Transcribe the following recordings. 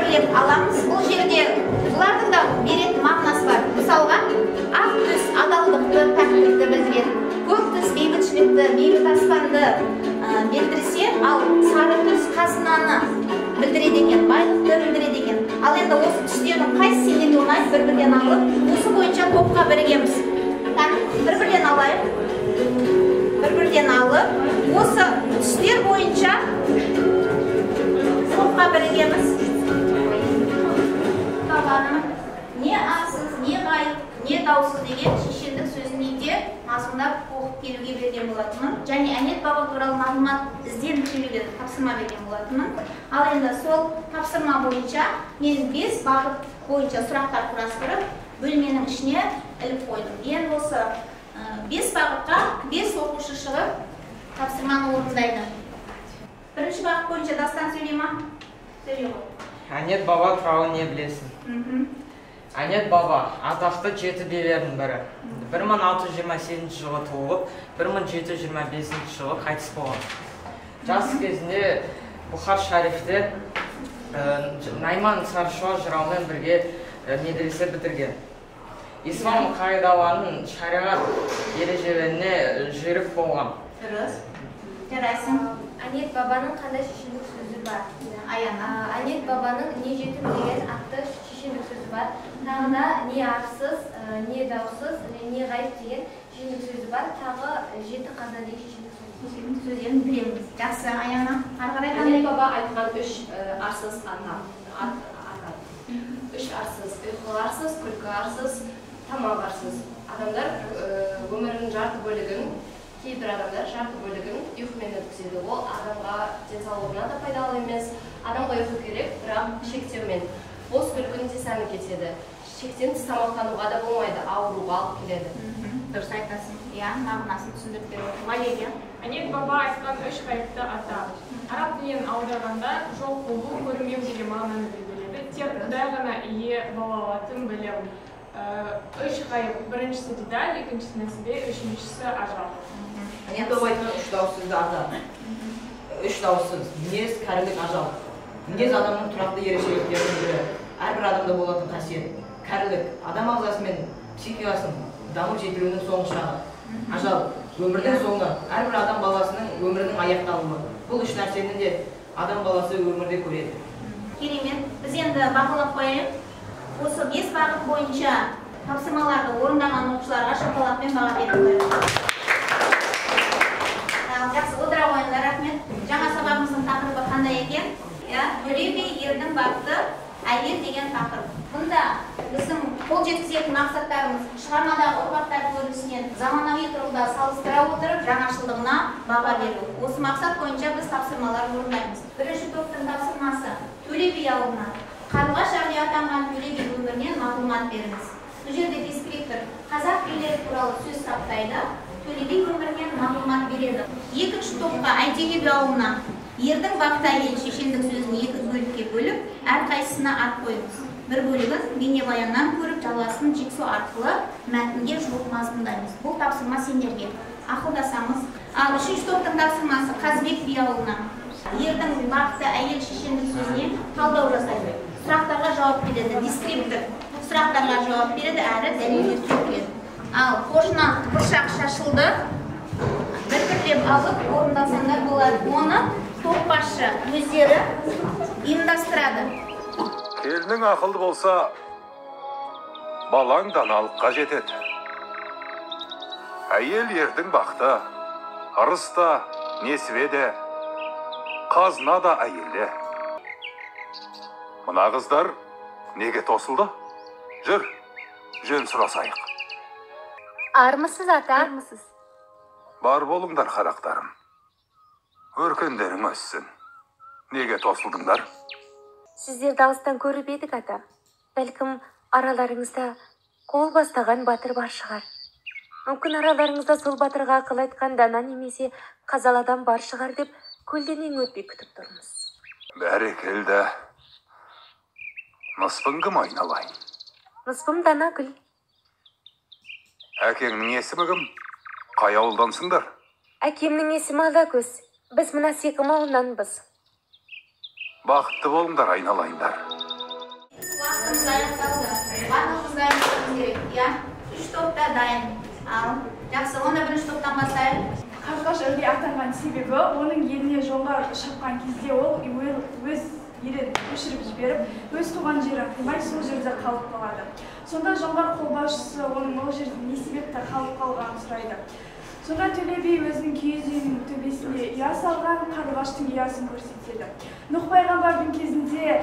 бір-бірлеп аламыз. Бұл жерде бұлардың да беретін мағынасы бар. Мысалға, ақ түс адалдықты, пәктікті білдіреді. Көк түс бейбітшілікті, бейбіт аспанды білдірсе, ал сары түс қазынаны білдіреді екен, байлықты білдіреді екен. Ал енді осы түстердің қайсысы сендерге ұнайды, бір-бірден алып, осы бойынша топқа бірігеміз. Бір-бірден алайық. Бір-бірден алып, осы түстер бойынша топқа бірігеміз. Бабаның не арсыз, не ғайып, не даусыз деген шешендік сөзін де мазмұндап оқып келуге берген болатынмын. Және Әнет баба туралы мағлұмат ізденіп келуге тапсырма берген болатынмын. Ал енді сол тапсырма бойынша мен 5 бағыт бойынша сұрақтар құрастырып, бөлменің ішіне іліп қойдым. Енді осы 5 бағытқа 5 оқушы шығып тапсырманы орындайды. Бірінші бағыт бойынша Дастан сөйлей ма? Сөйлей ғой. Әнет баба туралы не білесің? Әнет баба атақты жеті билердің бірі. 1628 жылы туылып, 1725 жылы қайтыс болған. Жас кезінде Бұхар Шарифте Найман Сарышуа жыраумен бірге медресе бітірген. Ислам қағидаларының шариғат ережелеріне жүйрік болған. Дұрыс. Жарайсың. Әнет бабаның қандай шешендік сөзі бар? Аяна. Әнет бабаның не жетім деген атты шешендік сөзі бар. Тағы да не арсыз, не даусыз, не ғайып деген шешендік сөзі бар. Тағы жеті қаза деген шешендік сөзі. Шешендік сөздерін білеміз. Жақсы, Аяна. Ары қарай қандай? Әнет баба айтқан үш арсыз ата. Үш арсыз: ұйқы арсыз, күлкі арсыз, тамақ арсыз. Адамдар өмірінің жарты бөлігін, кейбір адамдар жарты бөлігін ұйқымен өткізеді. Ол адамға денсаулығына да пайдалы емес. Адамға ұйқы керек, бірақ шектеумен. Бос күлкінің де сәні кетеді. Шектен тыс тамақтануға да болмайды, ауруға алып келеді. Дұрыс айтасың. Иә, мағынасын түсіндіріп беріп отыр. Валерия. Әнет баба айтқан үш ғайыпты ата. Араб тілінен аударғанда жоқ болу, көрінбеу деген мағынаны білдіреді. Тек Құдай ғана ие бола алатын білім. Үш ғайып: біріншісі дидар, екіншісі нәсібе, үшіншісі ажал. Әнет баба айтқан үш дауыссызды ата. Үш дауыссыз: мінез, кәрілік, ажал. Мінез адамның тұрақты ерекшеліктерінің бірі. Әрбір адамда болатын қасиет. Кәрілік адам ағзасы мен психикасының дамып жетілуінің соңғы шағы. Ажал өмірдің соңы, әрбір адам баласының өмірінің аяқталуы. Бұл үш нәрсені де адам баласы өмірде көреді. Керемет. Біз енді бағалап қояйық. Осы 5 бағыт бойынша тапсырмаларды орындаған оқушыларға шапалақпен баға беріп қояйық. Жақсы, отыра қойыңдар, рахмет. Жаңа сабағымыздың тақырыбы қандай екен? Төле би ердің бақыты әйел деген тақырып. Бұнда біздің қол жеткізетін мақсаттарымыз шығармадағы ұрпақтар көрінісінен заманауи тұрғыда салыстыра отырып жаңашылдығына баға беру. Осы мақсат бойынша біз тапсырмалар орындаймыз. Бірінші топтың тапсырмасы Төле би ауылына. Қарлығаш әулие атанған Төле би өмірінен мағлұмат беріңіз. Бұл жерде дескриптор қазақ билері туралы сөз саптайды, Төле би өмірінен мағлұмат береді. Екінші топқа Әйтеке би ауылына ердің бақыты әйел шешендік сөзін екі бөлікке бөліп, әрқайсысына ат қойыңыз. Бір бөлігін бейнебаяннан көріп, жалғасын жіксо арқылы мәтінге жуық мазмұндаймыз. Бұл тапсырма сендерге. Ақылдасамыз. Ал үшінші топтың тапсырмасы Қазыбек би ауылына. Ердің бақыты әйел шешендік сөзіне талдау жасайды. Сұрақтарға жауап береді. Дескриптор сұрақтарға жауап береді, әрі дәлелдер келтіреді. Ал қоржыннан бұршақ шашылды. Бір-бірлеп алып орындасаңдар болады. Оны топ басшы өздері ұйымдастырады. Келінің ақылды болса, балаң даналыққа жетеді. Әйел ердің бақыты, ырыс та, несібе де, қазына да әйелде. Мына қыздар неге тосылды? Жүр, жөн сұрасайық. Армысыз, ата? Армысыз. Бар болыңдар, қарақтарым. Өркендерің өссін. Неге тосылдыңдар? Сіздерді алыстан көріп едік, ата. Бәлкім араларыңызда қол бастаған батыр бар шығар. Мүмкін араларыңызда сол батырға ақыл айтқан дана немесе қазал адам бар шығар деп көлденең өтпей күтіп тұрмыз. Бәрекелді. Ныспың кім айналайын? Ныспым Данагүл. Әкеңнің есімі кім? Қай ауылдансыңдар? Әкемнің есімі Алакөз. Біз мына Секім ауылынанбыз. Бақытты болыңдар, айналайындар. Сабағымыз аяқталды. Барлығымыз дайын болуымыз керек, иә? 3 топ та дайын. Ал, жақсы, онда бірінші топтан бастайық. Қарлығаш әулие атанған себебі оның еліне жоңғар шапқан кезде ол өз елін көшіріп жіберіп, өз туған жерін қимай сол жерде қалып қалады. Сонда жоңғар қолбасшысы оның ол жерде не себепті қалып қалғанын сұрайды. Сонда Төле би өзінің киіз үйінің төбесінде ұя салған қарлығаштың ұясын көрсетеді. Нұх пайғамбардың кезінде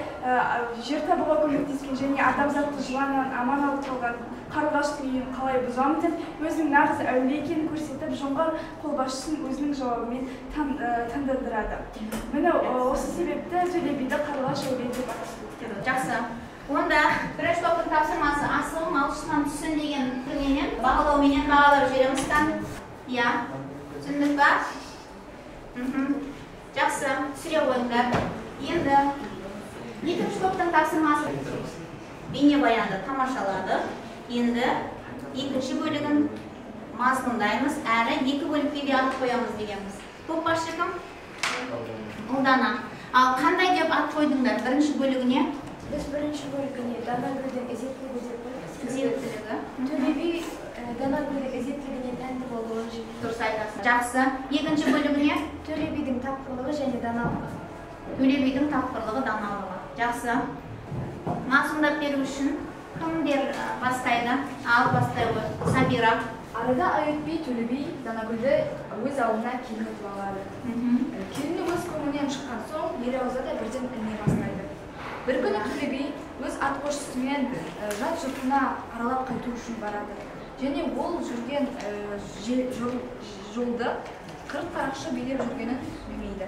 жер табуға көмектескен және адамзатты жыланнан аман алып қалған қарлығаштың үйін қалай бұзамын деп өзінің нағыз әулие екенін көрсетіп, жоңғар қолбасшысын өзінің жауабымен таңдандырады. Міне осы себепті Төле биді қарлығаш әулие деп атап кеткен. Жақсы. Онда бірінші топтың тапсырмасы асығым алшысынан түссін деген пікірменен бағалауменен бағалап жібереміз. Иә, түсіндік па? Жақсы, түсіре қойыңдар. Енді екінші топтың тапсырмасы бейнебаянды тамашаладық. Енді екінші бөлігін мазмұндаймыз, әрі екі бөлікке де ат қоямыз дегенбіз. Топ басшы кім? Ұлдана. Ал қандай деп ат қойдыңдар бірінші бөлігіне? Біз бірінші бөлігіне Данагүлдің ізеттілігі деп қойдық. Ізеттілігі. Төле би Данагүлдің ізеттілігіне тәнті болуы. Дұрыс айтасың. Жақсы. Екінші бөлігіне? Төле бидің тапқырлығы және даналығы. Төле бидің тапқырлығы, даналығы. Жақсы. Мазмұндап беру үшін кімдер бастайды? Ал бастай ғой. Сабира. Арада ай өтпей Төле би Данагүлді өз ауылына келін етіп алады. Келіні өз көңілінен шыққан соң ел аузы да бірден іліне бастайды. Бір күні Төле би өз атқосшысымен жат жұртына аралап қайту үшін барады. Және ол жүрген жолды 40 қарақшы билеп жүргенін білмейді.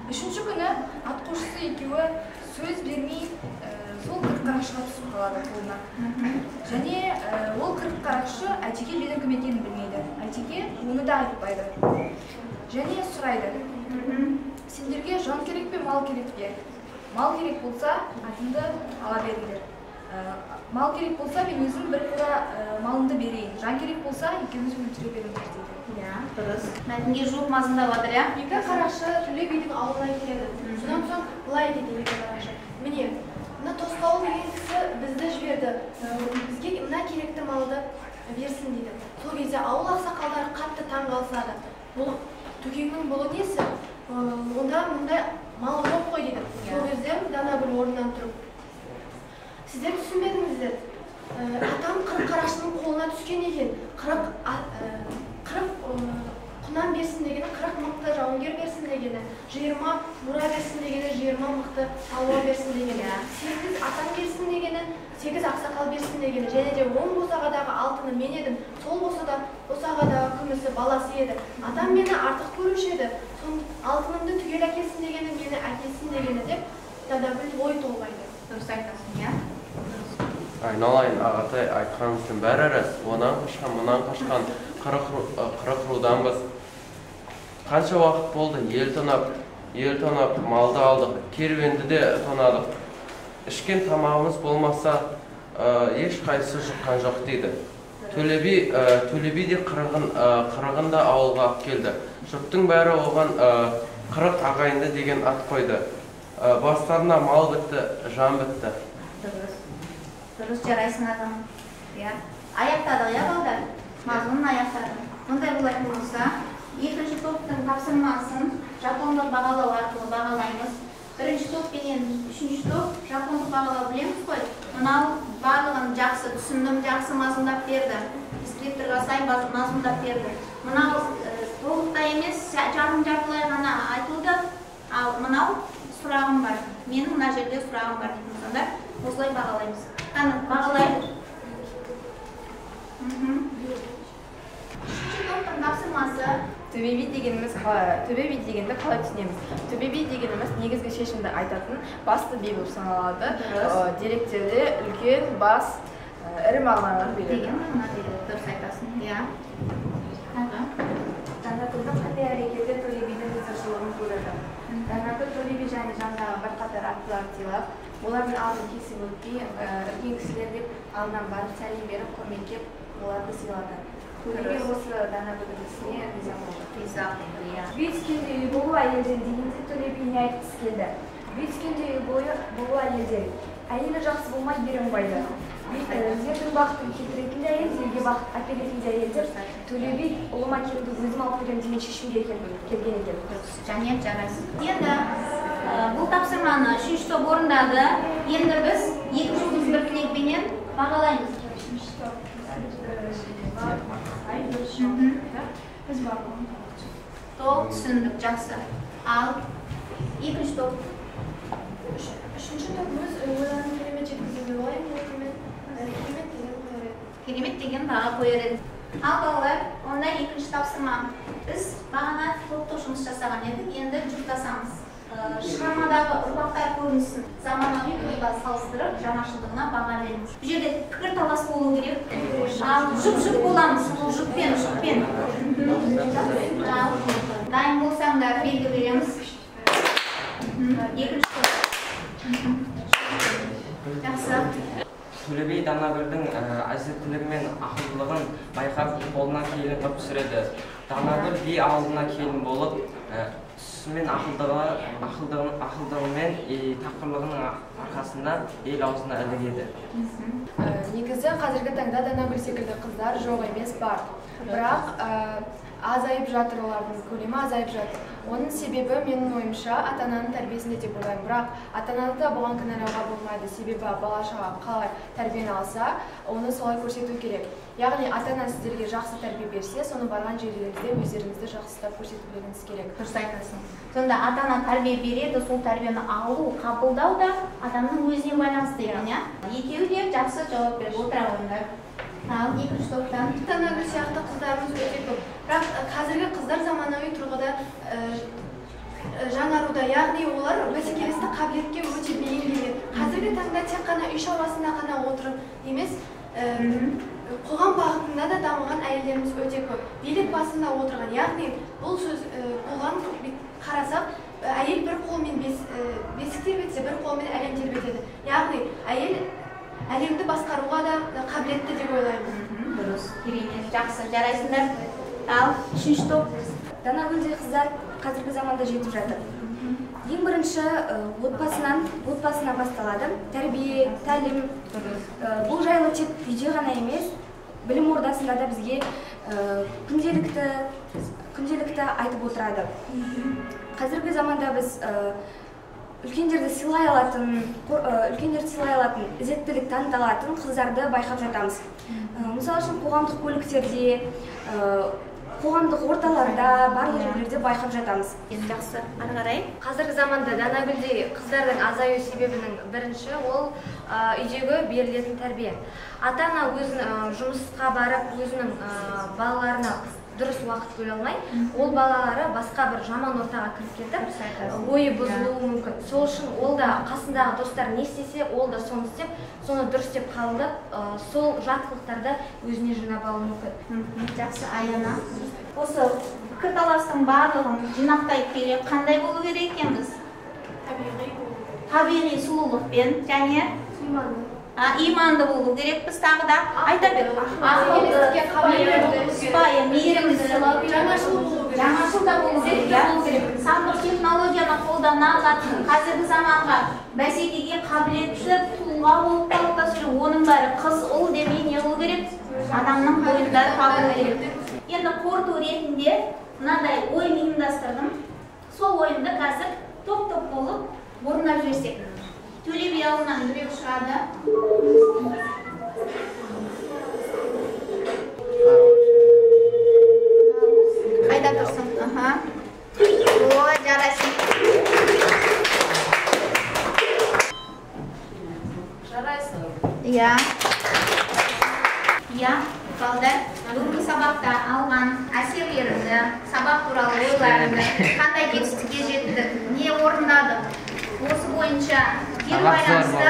Үшінші күні атқосшысы екеуі сөз бермей сол 40 қарақшыға түсіп қалады қолына. Және ол 40 қарақшы Әйтеке бидің кім екенін білмейді. Әйтеке оны да айтпайды. Және сұрайды: сендерге жан керек пе, мал керек пе? Мал керек болса, атымды ала беріңдер. Мал керек болса, мен өзім бір қора малымды берейін. Жан керек болса, екеуміз өлтіре беріңдер дейді. Иә, дұрыс. Мәтінге жуық мазмұндап жатыр, иә? Екі қарақшы Төле бидің ауылына келеді. Содан соң былай дейді екі қарақшы: міне, мына тосқауыл деген кісі бізді жіберді. Бізге мына керекті малды берсін дейді. Сол кезде ауыл ақсақалдары қатты таң қалысады. Бұл Төкеңнің бұлы несі? Онда мұндай мал жоқ қой дейді. Сол кезде Данагүл орнынан тұрып: сіздер түсінбедіңіздер. Атам 40 қарақшының қолына түскен екен. 40 құнан берсін дегені, 40 мықты жауынгер берсін дегені, 20 бура берсін дегені, 20 мықты палуан берсін дегені, 8 атам берсін дегені, 8 ақсақал берсін дегені, және де 10 босағадағы алтыны мен едім, сол босағадағы күмісі баласы еді. Атам мені артық көруші еді, алтынымды түгел әкелсін дегені, мені әкелсін дегені деп Данагүл ой толғайды. Дұрыс айтасың, иә? Айналайын ағатай, айтқаныңыздың бәрі рас. Онан қашқан, мұнан қашқан 40 руданбыз. Қанша уақыт болды, ел тонап, малды алдық, керуенді де тонадық. Ішкен тамағымыз болмаса, ешқайсысы жұққан жоқ дейді. Төле би де қырығын да ауылға алып келді. Жұрттың бәрі оған 40 ағайынды деген ат қойды. Бастарына мал бітті, жан бітті. Дұрыс. Дұрыс, жарайсың ағам. Иә. Аяқтадық, иә, балдар? Мазмұнын аяқтадық. Мұндай болатын болса, екінші топтың тапсырмасын жапондық бағалау арқылы бағалаймыз. Бірінші топ пенен үшінші топ жапондық бағалау білеміз қой. Мынау барлығын жақсы түсіндім, жақсы мазмұндап берді. Дескрипторға сай мазмұндап берді. Мынау толықтай емес, жарым жартылай ғана айтылды. Ал мынау сұрағым бар. Менің мына жерде сұрағым бар дейтін болсаңдар, осылай бағалаймыз. Қаны, бағалайық. Үшінші топтың тапсырмасы. Төбе би дегеніміз төбе би дегенді қалай түсінеміз? Төбе би дегеніміз негізгі шешімді айтатын басты би болып саналады. Деректерде үлкен бас ірі мағыналар береді. Деген мағына береді. Дұрыс айтасың. Иә. Данагүлдің қандай әрекеті Төле бидің ризашылығын көреді? Данагүл Төле би және жанындағы бірқатар аттыларды сыйлап, олардың алдын кесіп өтпей, үлкен кісілер деп алдынан барып сәлем беріп, құрметтеп оларды сыйлады. Төле би осы Данагүлдің ісіне риза болды. Риза болды, иә. Би түскенде үй болу әйелден дегенде Төле би не айтқысы келді? Би түскенде үй болу әйелден. Әйелі жақсы болмай ер оңбайды. Ердің бақытын келтіретін де әйел, елге бақыт әперетін де әйел деп Төле би ұлыма келінді өзім алып беремін деген шешімге келген екен. Жанет, жарайсың. Енді бұл тапсырманы үшінші топ орындады. Енді біз екі жұлдыз бір тілекпенен бағалаймыз. Үшінші топ біз барлығын толық түсіндік, жақсы. Ал екінші топ. Үшінші топ өз ойларын керемет жеткізді. Олай керемет деген қояр еді. Керемет деген баға қояр еді. Ал балалар, онда екінші тапсырма. Біз бағана топтық жұмыс жасаған едік, енді жұптасамыз. Шығармадағы ұрпақтар көрінісін заманауи тұрғыда салыстырып, жаңашылдығына баға береміз. Бұл жерде пікір талас болу керек. Ал жұп-жұп боламыз, жұппен, жұппен. Ал дайын болсаңдар белгі береміз. Екінші топ. Жақсы. Төле би Данагүлдің әзірлігі мен ақылдылығын байқап, қолына келін қып түсіреді. Данагүл би ауылына келін болып, түсімен ақылдығымен тапқырлығының арқасында ел аузына ілігеді. Негізі қазіргі таңда Данагүл секілді қыздар жоқ емес, бар. Бірақ азайып жатыр, олардың көлемі азайып жатыр. Оның себебі менің ойымша ата-ананың тәрбиесінде деп ойлаймын. Бірақ ата-ананы да бұған кінәлауға болмайды. Себебі бала шаға қалай тәрбиені алса, оны солай көрсету керек. Яғни ата-ана сіздерге жақсы тәрбие берсе, соны барған жерлеріңізде өздеріңізді жақсы ұстап көрсетулеріңіз керек. Дұрыс айтасың. Сонда ата-ана тәрбие береді, сол тәрбиені алу, қабылдау да адамның өзіне байланысты екен, иә? Екеуі де жақсы жауап беріп отыра қойыңдар. Ал екінші топтан. Данагүл сияқты қыздарымыз өте көп. Бірақ қазіргі қыздар заманауи тұрғыда жаңаруда, яғни олар бәсекелестік қабілетке өте бейімделген. Қазіргі таңда тек қана үй шаруасында ғана отырып емес, қоғам бағытында да дамыған әйелдеріміз өте көп. Билік басында отырған, яғни бұл сөз болған қарасақ, әйел бір қолмен бесік тербетсе, бір қолмен әлем тербетеді. Яғни әйел әлемді басқаруға да қабілетті деп ойлаймын. Дұрыс, керемет, жақсы, жарайсыңдар. Ал үшінші топ. Данагүлдей қыздар қазіргі заманда жетіп жатыр. Ең бірінші отбасынан басталады. Тәрбие, тәлім. Бұл жайлы тек үйде ғана емес, білім ордасында да бізге күнделікті айтып отырады. Қазіргі заманда біз үлкендерді сыйлай алатын, ізеттілік таныта алатын қыздарды байқап жатамыз. Мысалы үшін қоғамдық көліктерде, қоғамдық орталарда, барлық жерлерде байқап жатамыз. Жақсы, ары қарай. Қазіргі заманда Данагүлдей қыздардың азаю себебінің бірінші ол үйдегі берілетін тәрбие. Ата-ана өзін жұмысқа барып, өзінің балаларына дұрыс уақыт бөле алмай, ол балалары басқа бір жаман ортаға кіріп кетіп, ойы бұзылуы мүмкін. Сол үшін ол да қасындағы достар не істесе, ол да соны істеп, соны дұрыс деп қабылдап, сол жат қылықтарды өзіне жинап алуы мүмкін. Жақсы, Аяна. Осы пікірталастың барлығын жинақтай келе қандай болу керек екенбіз? Табиғи сұлулықпен және иманды болу керекпіз. Тағы да айта бер. Ақылды, сыпайы, мейірімді, жаңашыл да болу керек. Сандық технологияны қолдана алатын, қазіргі заманға бәсекеге қабілетті тұлға болып қалыптасу, оның бәрі қыз, ұл демей не болу керек? Адамның бойында табылу керек. Енді қорыту ретінде мынандай ойын ұйымдастырдым. Сол ойынды қазір топ-топ болып орындап жіберсек. Төле би ауылынан біреу шығады. Қайда тұрсың? Аха. Ой, жарайсың. Жарайсың. Иә. Иә, балдар, бүгінгі сабақта алған әсерлеріңді, сабақ туралы ойларыңды, қандай жетістікке жеттік, не орындадық, осы бойынша кері байланысты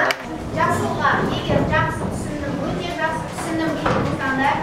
жасылға, егер жақсы түсіндім, өте жақсы түсіндім дейтін болсаңдар,